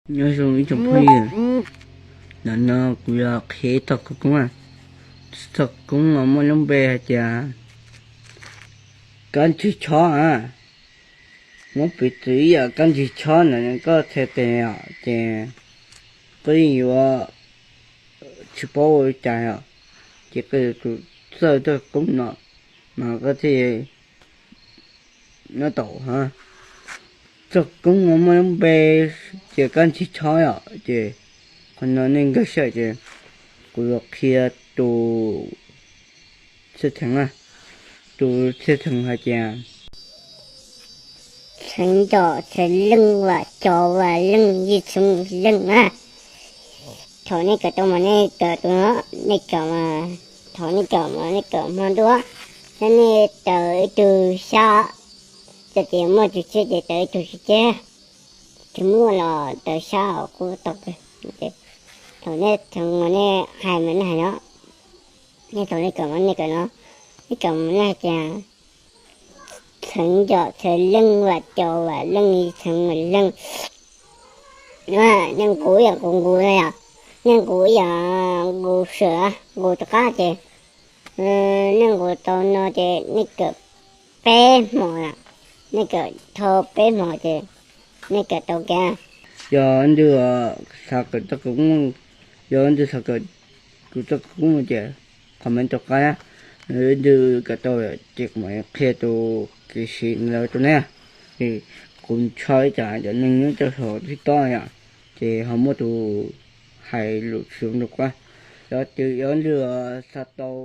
Nyob zoo ib tsoom phooj ywg, ntawm no kuv yuav qhia ib txoj khawv koob. Txoj khawv koob no muaj lub npe hais tias kab ntsig chob a. Muab piv txwv ib yam kab ntsig chob ntawm koj txhais tes os, ces koj yeej yuav tsis paub ua li cas os, ces koj yuav tsum txawj txoj khawv koob no mas koj thiaj nyob tau. Txoj khawv koob no muaj lub npe tias kab ntsig chob os, ces qhov no nej nkag siab ces kuv yuav qhia tus txheej theem na. Tus txheej theem hais tias txheev nco txheev leej vam co vam leej yig txheev leej na. Thaum nej kawm tau mas nej kawm tus no, nej kawm mas, thaum nej kawm mas nej kawm hmo ntuj, thiab nej taws ib tug xyab, txawm tias muaj tus tshiab ces taws ib tug tshiab, tsis muaj los taws xyab os kuj tau kawg. Thaum nej txheev mas nej hais mas nej hais no, nej thaum nej kawm mas nej kawm no, nej kawm mas nej hais tias txheev nco txheev leej vam co vam leej yig txheev leej. Nej nqus ib yam nqus nqus na yom, nej nqus ib yam nqus sawm nqus rov qab ces nej nqus tau no ces nej kawm peb hmo na, nej kawm dhau peb hmo ces nej kawm tau kev. Yog leej twg xav kawm txoj khawv koob, yog leej twg xav kawm kuv txoj khawv koob no ces comment rau qab na. Leej twg kawm tau ces kuv mam qhia tus kev siv ntawd rau nej. Ces kuv ntshaw ib tsam cov neeg nyob rau saum TikTok yom, ces ho muaj tus hais lus tsis zoo rau kuv. Yog tias yog leej twg xav tau